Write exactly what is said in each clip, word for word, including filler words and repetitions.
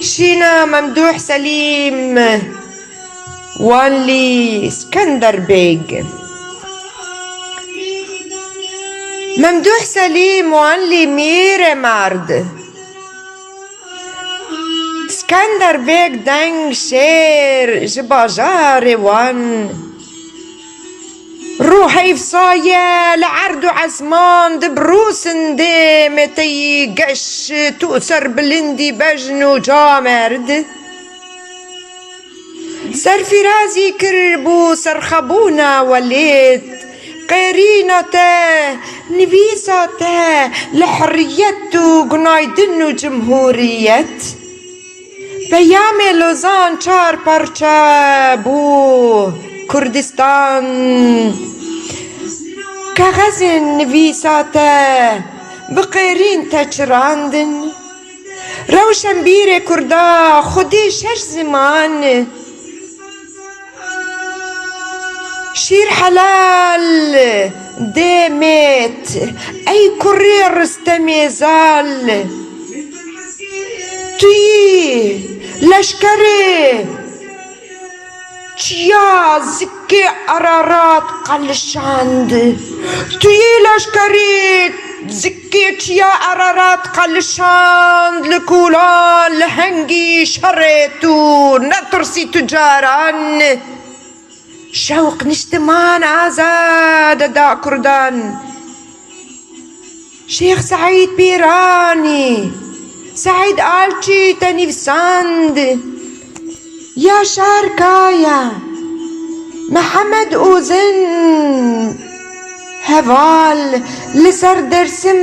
Şîna Memdûh Selîm, Wanlî, Skender Bêg. Memdûh Selîm, Wanlî, mîr e mard. Skender Bêg, deng şêr ji bajarê Wan. Rû heyf saye li erd û esman dibirûsin dê meteyî geş tu serbilindî bejn û camerd. Serfîrazî kir bû serxebûna welêt, qêrîna te, nivîsa te li heriyet û gunaydin û cumhuriyet. Peyamê Lozan çar parçe bû Kurdistan. Kaxezên nivîsa te bi qêrîn te çirandin. Rewşenbîrê Kurda xwedî şeş ziman. Şîr helal dê mêt, ey kurê Ristemê zal. Tu yî leşkerê çiya zikê Ararat qelişand. Tu yî leşkerê zikê çiya Ararat qelişand, li kûlan, li hengî şerê tu netirsî tu caran. Şewq niştiman azad da Kurdan. Şêx Seîd Pîranî, Seîd Alçî te nivîsand. Yaşar Kaya, Mihemed Ozin, heval li ser Dersim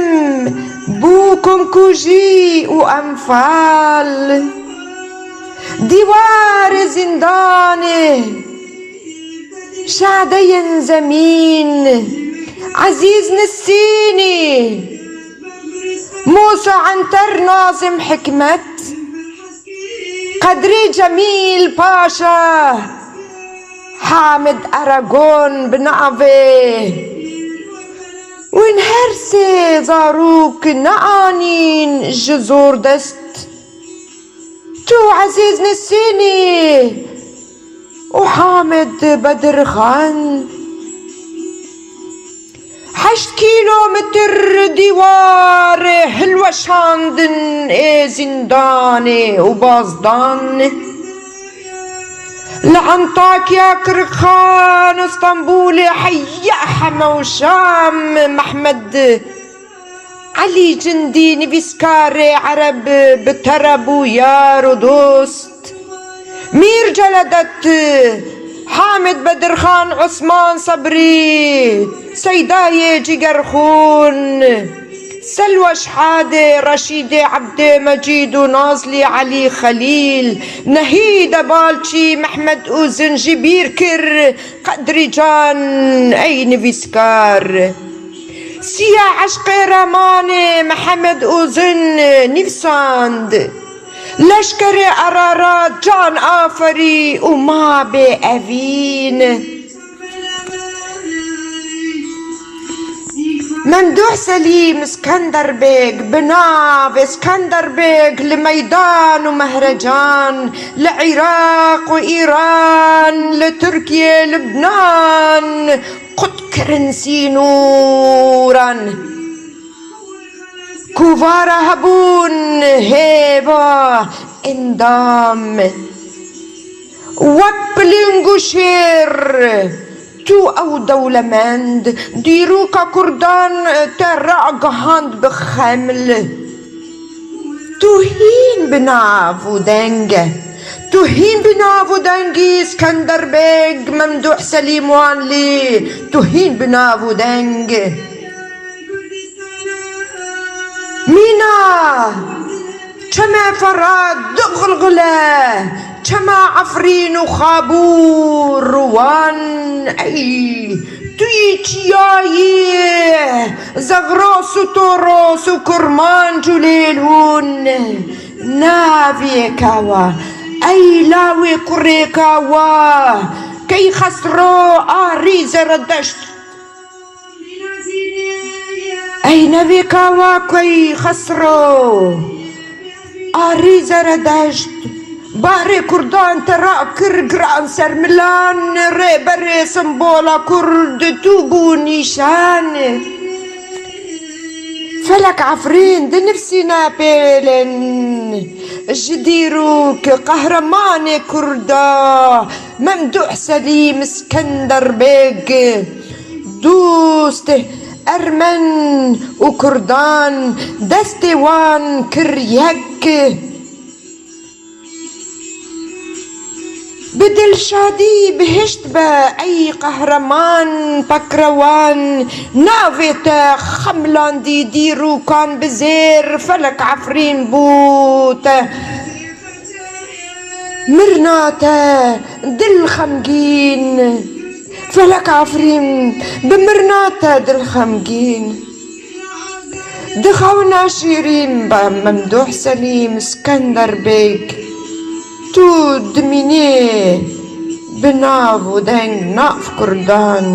bû komkujî û enfal. Dîwarê zindanê şadeyên zemîn, Ezîz Nisînî, Mûsa Enter, Nazim Hikmet, Qedrî Cemîl Paşa, Hamid Eragon bi navê. Win her sê zarok neanîn ji zordest. Tu Ezîz Nisînî û Hamid Bedirxan. Heşt kîlometr dîwarê hilweşandin ê zîndanê û bazdan. Li Antakya, Kirxan û Stenbolê heya heme û Şam, Mehmed Elî Cindî, nivîskarê ereb, bi te re bû yar û dost. Mîr Celedet, Hamid Bedirxan, Osman Sebrî, Seydayê Cigerxûn, Selwa Şehadê, Reşîdê Ebdê Mecîd û Nazlî Elî Xelîl, Nehîde Balçî, Mehmed Uzin jî bîr kir, Qedrî Can, ey nivîskar. Siya eşqê Remanê Mihemed Uzin nivîsand. Leşkerê Ararat can aferî û ma bê evîn. Memduh Selîm, Skender Beg, bi navê Skender Beg li meydan û mehrecan, li Iraq û Îran, li Tirkiye, Libnan, qut kirin sînoran. Kovara hebûn hêva endam. Wek piling û şêr, tu ew dewlemend, dîroka Kurdan te ragihand bi xeml. Tu hîn bi nav û deng e. Tu hîn bi nav û dengî Skender Beg, Memduh Selîm Wanlî, tu hîn bi nav û deng. Mîna, çemê Ferat du xilxile, çema Efrîn û Xabûr û Wan, ey, tu yî çiyayî, Zexros û Toros û Kurmanc û Lêlûn. Navê kawa, ey lawê kurê kawa, key Xesro arî Zeredeşt. Ey nevê kawa key Xesro Arî Zeredeşt, bahrê Kurdan te rakir giran ser milan, rêberê sembola Kurd tu bû nîşan. Felek Efrîn di nifsîne pêlin, ji dîrok qehremanê Kurda, Memduh Selîm Skender Bêg, dost Ermen û Kurdan destê wan kir yek. Bi dilşadî bihişt be ey qehreman pekrewan, navê te xemlandî dîrokan bi zêr Felek Efrîn bû te. Mirna te dil xemgîn, Felek Efrîn, bi mirna te dil xemgîn. Di xewna şîrîn be Memduh Selîm Skender Bêg, tu dimînî bi nav û deng nav Kurdan.